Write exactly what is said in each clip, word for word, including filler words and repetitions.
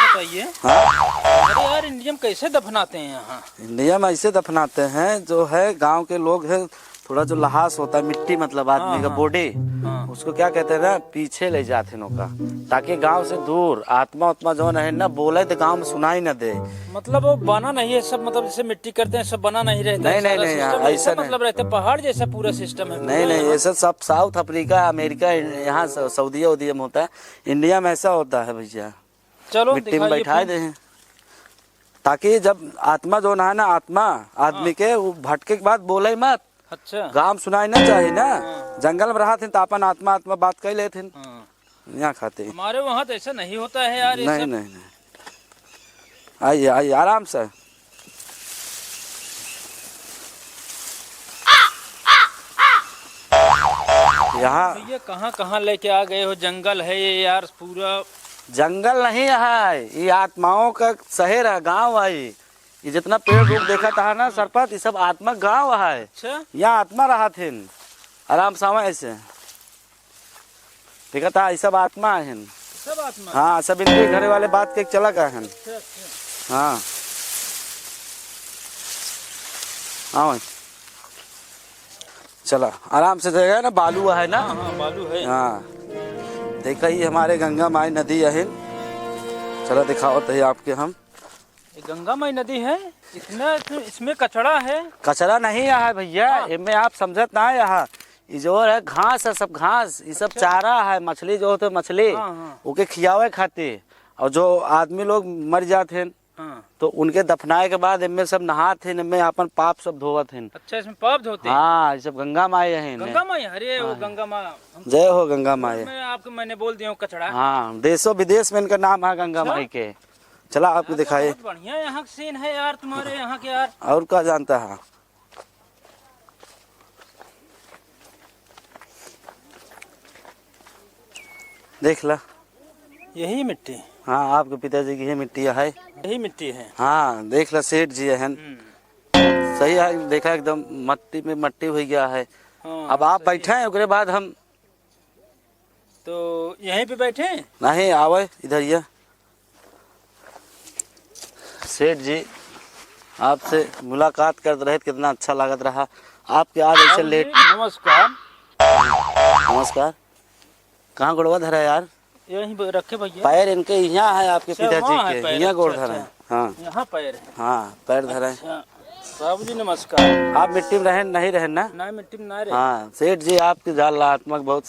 बताइए। हाँ। अरे यार, इंडिया में कैसे दफनाते हैं यहाँ? इंडिया में ऐसे दफनाते हैं, जो है गांव के लोग हैं, थोड़ा जो लहास होता है, मिट्टी मतलब आदमी हाँ, का हाँ। बॉडी, हाँ। उसको क्या कहते हैं ना, पीछे ले जाते हैं ओका, ताकि गांव से दूर आत्मा उत्मा जो है ना बोले तो गांव में सुनाई ना दे। मतलब वो बना नहीं है सब, मतलब जैसे मिट्टी करते हैं सब बना नहीं रहता है, नहीं, नहीं, सारा नहीं, सिस्टम ऐसा ऐसा नहीं। मतलब रहता है, पहाड़ जैसा पूरा सिस्टम है पूरा नहीं, नहीं, यहाँ। ऐसा सब साउथ अफ्रीका, अमेरिका, यहाँ स-, सऊदिया उदिया में होता है, इंडिया में ऐसा होता है भैया। चलो, मिट्टी में दिखाइए बैठा फिर। दे हैं, ताकि जब आत्मा जो ना है ना, आत्मा आदमी हाँ। के, वो भटके के बाद बोले मत। अच्छा। गाँव में सुनाई ना चाही ना। हाँ। जंगल में रहत हैं तो अपन आत्मा, आत्मा बात कर लेत हैं। हाँ। यहाँ खाते हैं। हमारे वहाँ तो ऐसा नहीं होता है यार, ये नहीं, सब। नहीं, नहीं। आइए, आइए, आराम से। यहाँ भैया, कहाँ, कहाँ लेके आ गए हो? जंगल है ये यार, पूरा। जंगल नहीं है, ये आत्माओं का शहर है, गांव है। ये जितना पेड़ रूख देखत है ना सरपत, ये सब आत्मा गांव है। अच्छा। यहाँ आत्मा रहत हैं, आराम से आवा ऐसे। देखत है, ये सब आत्मा है। सब आत्मा? हाँ, सब इनके घरे वाले बात के चला गए हैं। अच्छा, अच्छा। हाँ। हाँ भाई। चला, आराम से जगह है ना, बालू है ना? हाँ, हाँ, बालू है। हाँ। देखा, ये हमारे गंगा माई नदी है। चला, दिखावत है आपके हम। ये गंगा माई नदी है? इतना, इसमें कचरा है? कचरा नहीं है भैया, हाँ। इनमें आप समझत ना है यहाँ। ये जो है घास है, सब घास, ये सब अच्छा। चारा है, मछली जो होते मछली, हाँ, हाँ। ओके खियावे खातिर। और जो आदमी लोग मर जाते हैं, हाँ। तो उनके दफनाए के बाद इनमें सब नहात हैं, इनमें अपन पाप सब धोवत हैं। अच्छा, इसमें पाप धोते हैं? हाँ, ये सब गंगा माई है इन्हें। गंगा माई? अरे, वो हाँ। गंगा माँ, हम जय हो गंगा माई। मैं आपको, मैंने बोल दिया हूँ कचरा। हाँ, देशों विदेश में इनका नाम है गंगा अच्छा? माई के। चला, आपको यार, दिखाइए। बहुत बढ़िया यहाँ का सीन है यार, तुम्हारे यहाँ के यार। और का जानता है? देख ला। यही मिट्टी? हाँ, आपके पिताजी की ही मिट्टी है। यही मिट्टी है? हाँ, देख ला, सेठ जी है। हम्म। सही है, देखा, एकदम मट्टी में मट्टी हो गया है। हाँ, अब आप सही बैठे है। हैं, ओकरे बाद हम तो यहीं पे बैठे? नहीं, आवे इधर ये। सेठ जी, आपसे मुलाकात करत रहे त कितना अच्छा लागत रहा। आपके आज ऐसे हाँ जी, लेट नमस्कार। नमस्कार। कहाँ गोड़वा धरा है यार? यहीं पे रखे भैया। पैर इनके यहाँ है आपके अच्छा, पिताजी वहाँ है के, पैर, यहाँ गोड़ अच्छा, धरा है। अच्छा। हाँ। यहाँ पैर है। हाँ, पैर धरा है। अच्छा। बाबूजी नमस्कार। आप मिट्टी में रहेन, नहीं रहेन ना? ना, मिट्टी में ना रहे। हाँ, सेठ जी आपके जान ला आत्मा के बहुत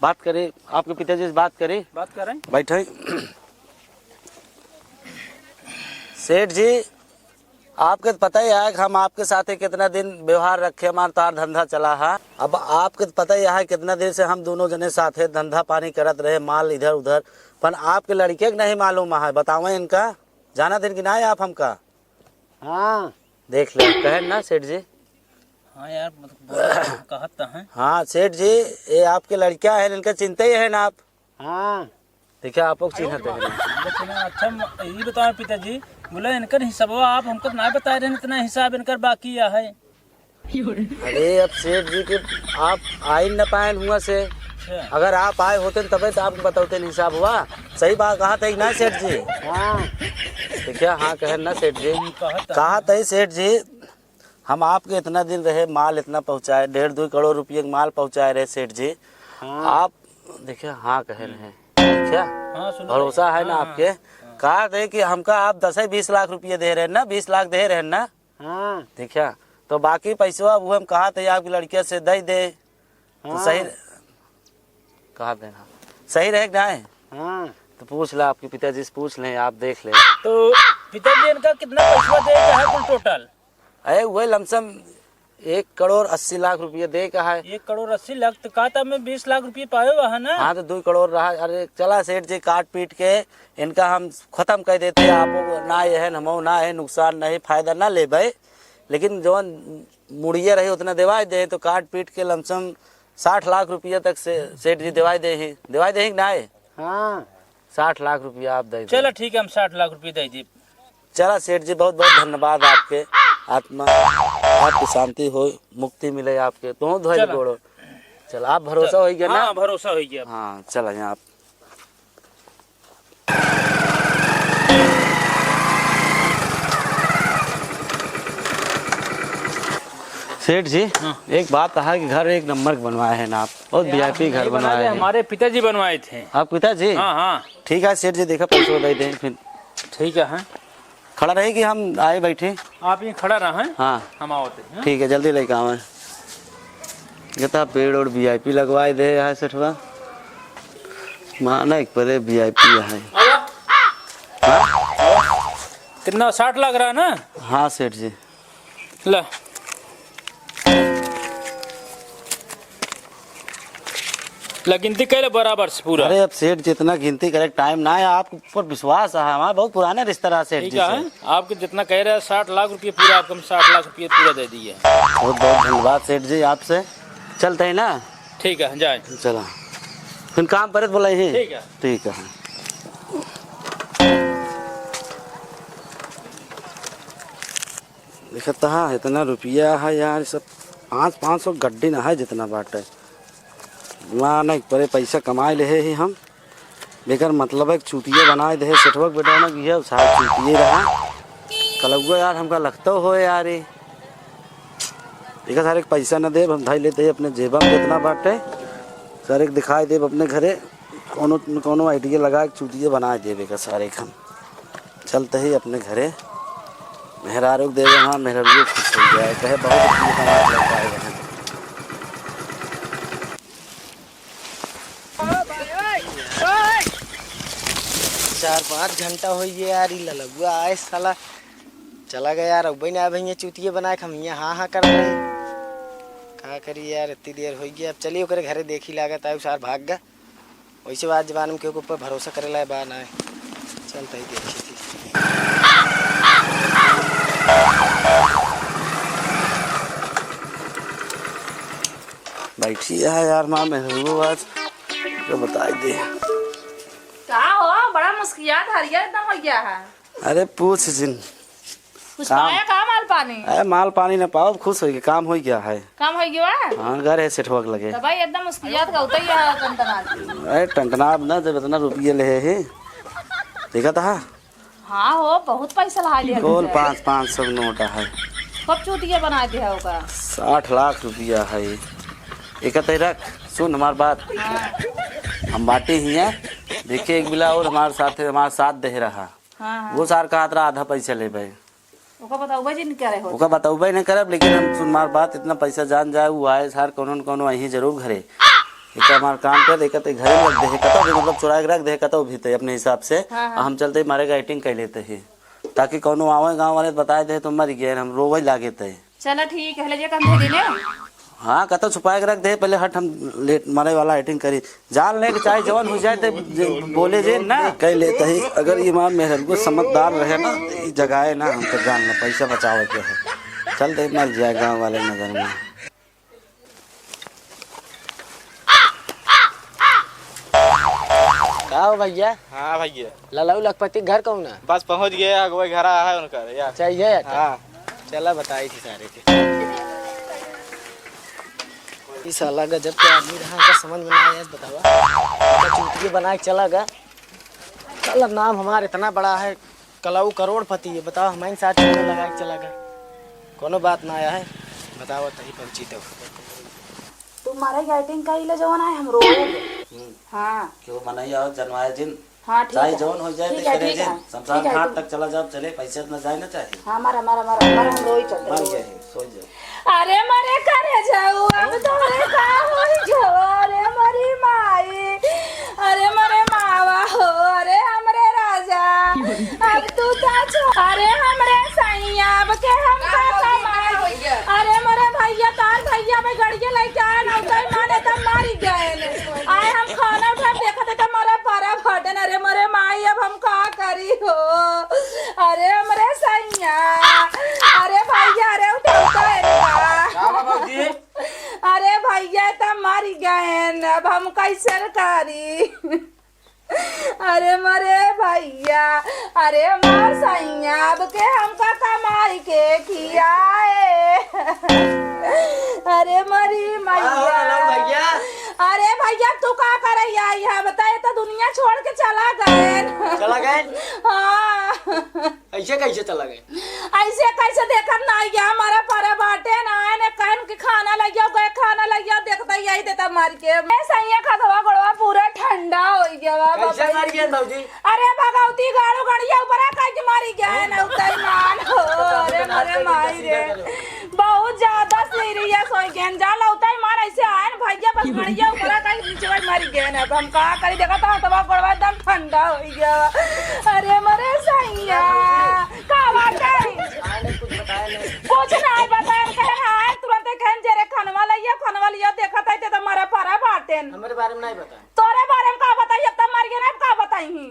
बात करी, आपके पिताजी से बात करी। बात करें। बैठे। सेठ जी, आपके तो पता ही है कि हम आपके साथे कितना दिन व्यवहार रखे, हमार तार धंधा चला है। अब आपके तो पता ही है कितना दिन से हम दोनों जने साथे धंधा पानी करत रहे, माल इधर उधर, पर आपके लड़के के नहीं मालूम है। बतावें इनका, जानत हैं कि नाहीं आप हमका? हाँ। देख ले, कहे ना सेठ जी? हाँ यार, मतलब, बोला, कहत तो हैं। हाँ सेठ जी, ये आपके लड़का है, इनका चिंता ही है ना आप? हाँ। देखिए, आप लोग चिन्हत हैं। अच्छा, म-, ये बताओ पिताजी, बोला, इनकर हिसाबवा आप हमको ना बता रहे हैं, इतना हिसाब इनकर बाकी है। अरे, अब सेठ जी के आप आई न पाएन हुआ से। अच्छा। अगर आप आए होते न, तबे तो आपको बतौते न हिसाब हुआ। सही बात कहा था कि ना सेठ जी? हाँ। देखिए, हाँ कहे ना सेठ जी। हम्म, कहा था। कहा था ही सेठ जी, हम आपके इतना दिन रहे, माल इतना पहुँचाए, डेढ़ दुई करोड़ रुपये के माल पहुँचाए रहे सेठ जी। हाँ। आप देखिए, हाँ कहे रहे। देखिए, हाँ, सुनो भरोसा भाई। है ना हाँ, आपके? हाँ। कहा थे कि हमका आप दस ही बीस लाख रुपये दे रहे हैं ना, बीस लाख दे रहे हैं ना? हाँ। देखिया, तो बाकी पैसवा वो हम कहा थे आपके लड़के से दे दे, तो हाँ। सही कहा देना, सही रहे कि नाहीं? हाँ। तो पूछ ला, आपके पिताजी से पूछ लें, आप देख ले। तो पिताजी इनका कितना पैसवा दे के है कुल टोटल? अरे, वही लमसम एक करोड़ अस्सी लाख रुपये दे का है। एक करोड़ अस्सी लाख, तो कहा था मैं बीस लाख रुपये पाए हुआ है ना? हाँ, तो दो करोड़ रहा। अरे, चला सेठ जी, काट पीट के इनका हम खत्म कर देते, आप ना ये है, हमो ना है, नुकसान नहीं, फायदा ना लेबे, लेकिन जवन मुड़िया रही उतना देवाई दे, तो काट पीट के लमसम साठ लाख रुपया तक से सेठ जी देवाई दे ही, देवाई दे ही कि ना है? हाँ। साठ लाख रुपया आप दे दे। चलो ठीक है, हम साठ लाख रुपये दे दी। चला सेठ जी, बहुत बहुत धन्यवाद आपके, आत्मा आपकी शांति हो, मुक्ति मिले आपके, तो धोए चला। गोड़ो। चला, आप भरोसा चला। हो गया ना? हाँ, भरोसा हो गया। हाँ, चला यहाँ आप। सेठ जी, हाँ। एक बात है कि घर एक नंबर बनवाए हैं ना आप, बहुत अरे, आप VIP घर नहीं बनवाए बनाए, हैं। हमारे पिताजी बनवाए थे। आप पिताजी? हाँ, हाँ। ठीक है सेठ जी, देखा पैसों दे दें फिर। ठीक है, हाँ। खड़ा रही कि हम आए बैठे? आप यहीं खड़ा रहा है। हाँ। हम आवत हैं, हाँ? ठीक है, जल्दी लेके आवे। ये तो पेड़ और VIP लगवाए दे यहाँ सेठवा। माना एक परे VIP है। आवा। हाँ? कितना, साठ लाख रहा ना? हाँ सेठ जी। ला। ला, गिनती कर ले बराबर से पूरा। अरे, अब सेठ जितना गिनती करे, टाइम ना है, आपके ऊपर विश्वास है, हमारा बहुत पुराना रिश्ता रहा सेठ ठीक जी है, से। आपके जितना कह रहे हैं, साठ लाख रुपये पूरा, आपको हम साठ लाख रुपये पूरा दे दिए। बहुत बहुत धन्यवाद सेठ जी आपसे। चलते हैं ना? ठीक है, जाए। चला, फिर काम पर बोला ही। ठीक है। ठीक है। देखत हा, इतना रुपया है यार, सब पाँच, पाँच सौ गड्डी ना है जितना बाटे। ना, ना, एक परे पैसा कमाए लेहे ही हम। बेकर मतलब है, चूतिया बनाए देहे, सेठवा के बेटा ना, ये साहब चूतिये रहा। कलौआ यार, हमका लगता हो यार, ये। देखा सारे के पैसा ना देब, हम धाई लेते ही अपने जेबा में जितना बाटे। सारे के दिखाई देब अपने घरे। कौनो न कौनो idea लगा के चूतिया बनाए देबे का सारे के हम। चलते ही अपने घरे मेहरारू के देवे, हाँ, मेहरारू खुश हो जाए, कहे, "बहुत रुपये कमा के लौटाए हैं।" चार पाँच घंटा हो गया यार, ई ललगुआ आए साला चला गया यार, अब ना भैया चूतिया बनाए के हम यहाँ हाँ हाँ कर रहे। का करी यार, इतनी देर हो गया। अब चलिए ओकरे घरे देखी, लागत है उ सार भाग गया। वैसे बात जबान में केहू के ऊपर भरोसा करे लायक बा ना। चल तई देखी थी। बैठी है यार माँ मेहरुओ आज, तो बताई दे। का हो, बड़ा मुस्कियात हरियर एकदम हो गया है। अरे पूछ जिन। कुछ काम पाया का माल पानी? अरे माल पानी ना पाओ, खुश होइगे, काम होइ गया है। काम होइ गया है? हाँ, घर है सेठवा के लगे। तो भाई एकदम उसकी याद का उतर ही है, टनटना। अरे टनटना अब ना, जब इतना रुपये ले है, देखा था? हाँ हो, बहुत पैसा लगा लिया बोल तुमने। पाँच, पाँच सौ नोट है। कब चूतिया बना दिया होगा? साठ लाख रुपया है। एक तय रख, सुन हमार बात। हाँ। हम बाटे ही हैं, देखिए एक बिला और हमारे साथ, हमारे साथ दे रहा। हाँ, हाँ। वो सार कहत रहा आधा पैसा लेबे। ओका बताउबे जी नहीं करे हो। ओका बताउबे नहीं करब, लेकिन हम सुन मार बात, इतना पैसा जान जाए, वो आए सार कौनो न कौनो अहीं जरूर घरे। एक हमार काम कर, एक ते घर रख दे, कतौ भी, मतलब चुराए के रख दे, कतौ भी ते अपने हिसाब से। हाँ, हाँ। हम चलते मारे का acting कर लेते हैं, ताकि कौनो आवे गाँव वाले बताए दे तो मर गए, हम रोवे लागे ते। चला ठीक है, ले जे कंधे दिले। हाँ, कतौ छुपाए के रख दे, पहले हट, हम लेट मरे वाला acting करी। जान ले कि चाहे जवन हो जाए, ते जे बोले जे ना। कह लेते ही, अगर ये माँ मेहरगो समझदार रहे ना, तो ये जगाए ना, हम तो जान ले, पैसा बचावे के है। चल दे, मर जाए गाँव वाले नजर में। का हो भैया? हाँ भैया। ललऊ लखपति घर कौन है? बस पहुँच गए, अगुआ घर आया है उनका यार। चाहिए है? हाँ। चला बताई थी सारे के। ई साला गजब के आदमी रहा, का समझ में ना आया, बतावा। का चूतिया बना के चला गा। साला नाम हमार इतना बड़ा है, कलऊ करोड़पति है, बतावा, हमारे साथ चूना लगा के चला गा। कोनो बात ना आया है, बतावा तही पंची तो। तू मारे के acting कइले जवन आए, हम रोए। हम्म। हाँ। क्यों मनई आओ जनवाए जिन? हाँ, ठीक चाहे है। जौन हो जाए, ठीक तो है, करे ठीक जे, है। शमशान ठीक है, घाट तू तक चला जाओ, चले, पैसे इतना जाए ना चाहे। हाँ, मारा, मारा, मारा, मारा, हम रोई चलते मर रोई। गए, सो जाओ। अरे मरे करे जाऊ, अब तोरे का होई गवा, अरे मरी माई, अरे मरे मावा हो, अरे हमरे राजा, अब तू ता छो-, अरे हमरे सैया, अब के हम का का होई, कमाई? का होई गया? अरे मरे भैया, तार भैया में गड़िया लेके आए ना, उतर माने तब मारी गए। आए हम खाना उठा देखत है त मरे पारा फटन। अरे मरे माई, अब हम का करी हो? अरे हमरे सैया, अरे भैया, अरे उठाओ तो इनका। का बा भौजी? अरे भैया, त मर गए, अब हम कैसे करी? अरे मरे भैया, अरे मार सैया, अब के हमका कमाई के खियाए। अरे मरी का हो गलो मैया। भैया? अरे भैया, तू का करे आई है? बताए तो दुनिया छोड़ के चला गए। चला गए? हाँ। ऐसे कैसे चला गए? ऐसे कैसे देखत ना आइया, हमारा परे बाटे ना, एने कहन कि खाना लइया, गए खाना लइया, देखता ही यही देता मार के। ए सैया, खतवा गोड़वा पूरा ठंडा होइ गया बा, कैसे बाबा। मार गया भौजी? अरे भगवती, गाड़ू गड़िया ऊपर आ काहे के मारी गया है ना, उताई मान हो। अरे मरे माई रे, बहुत ज्यादा सीरियस होइ गया। जा लौताई मान, ऐसे आए ना भैया, बस गड़िया ऊपर आ काहे के नीचे मारी गया ना। अब हम का करी, देखा तो हथवा गोड़वा एकदम ठंडा होइ गया। अरे मरे सैया, का बात है? आने कुछ बताया नहीं। कुछ नहीं बताया, कहे ना आए तुरंत कहें जे रे खनवा लइया, खनवा लिया, देखत है ते तो मरे परे बाटेन। हमारे बारे में नहीं बताया। तोरे बारे में का बताई, अब तो मर गए ना, अब का बताई ही?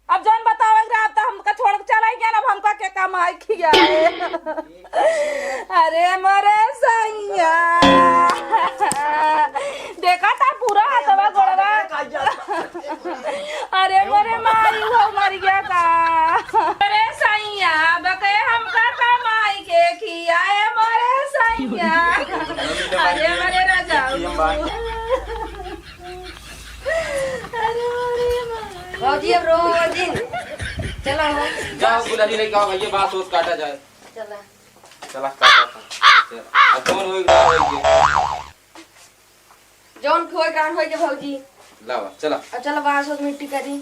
अब जौन बतावे के रहा, अब तो हमका छोड़ के चला गया ना, अब हमका के कमाई खियाए। अरे मोरे सैया, देखा था पूरा हथवा गोड़वा। अरे मोरे माई, वो मर गया का? अरे सैया, बके हमका कमाई के खियाए मोरे सैया। अरे मोरे राजा। अरे मोरे माई। भौजी, अब रो भौजी। चलो हो। जाओ, गुलाबी लेके आओ भैया, बांस ओस काटा जाए। चला। चला, काटा था। चला। अब कौन होई, कौन होई? जौन खोए कान होई के भौजी। लावा, चला। अब चला, बांस ओस मिट्टी करी।